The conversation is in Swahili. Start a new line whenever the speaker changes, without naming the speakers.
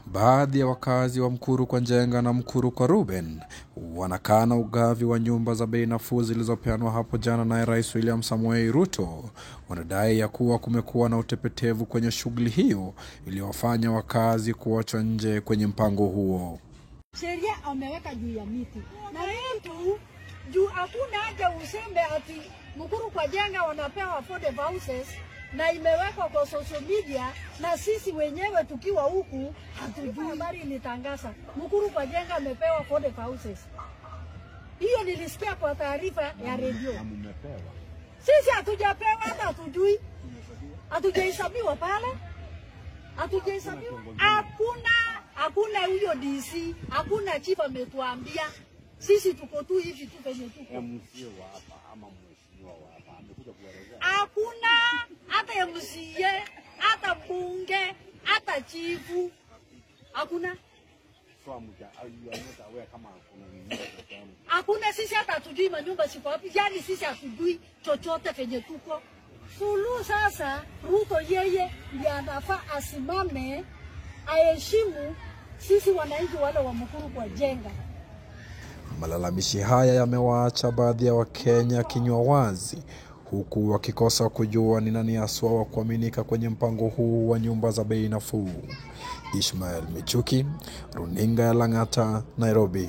Baadhi ya wakazi wa Mukuru kwa Njenga na Mukuru kwa Ruben wanakana ugavi wa nyumba za bei nafuu zilizopeanwa hapo jana naye Rais William Samoei Ruto. Wanadai ya kuwa kumekuwa na utepetevu kwenye shughuli hiyo iliyowafanya wakazi kuachwa nje kwenye mpango huo.
Sheria ameweka juu ya miti na mtu juu, hakuna haja useme ati Mukuru kwa Njenga wanapewa affordable houses na imewekwa kwa social media, na sisi wenyewe tukiwa huku hatujui. Habari ilitangaza Mukuru kwa Njenga amepewa affordable houses. Hiyo nilisikia kwa taarifa ya redio. Sisi hatujapewa, hata hatujui, hatujahesabiwa pale, hatujahesabiwa. Hakuna huyo DC, hakuna chief ametuambia. Sisi tuko tu hivi tu penye tuko. Hakuna hata MCA, hata mbunge, hata chifu, hakuna. Hakuna, sisi hata hatujui manyumba siko wapi, yani sisi hatujui chochote penye tuko. Suluhu sasa, Ruto yeye ndiye anafaa asimame, aheshimu sisi wananchi wale wa Mukuru kwa Njenga.
Malalamishi haya yamewaacha baadhi ya Wakenya kinywa wazi, huku wakikosa kujua ni nani haswa wa kuaminika kwenye mpango huu wa nyumba za bei nafuu. Ishmael Michuki, Runinga ya Lang'ata, Nairobi.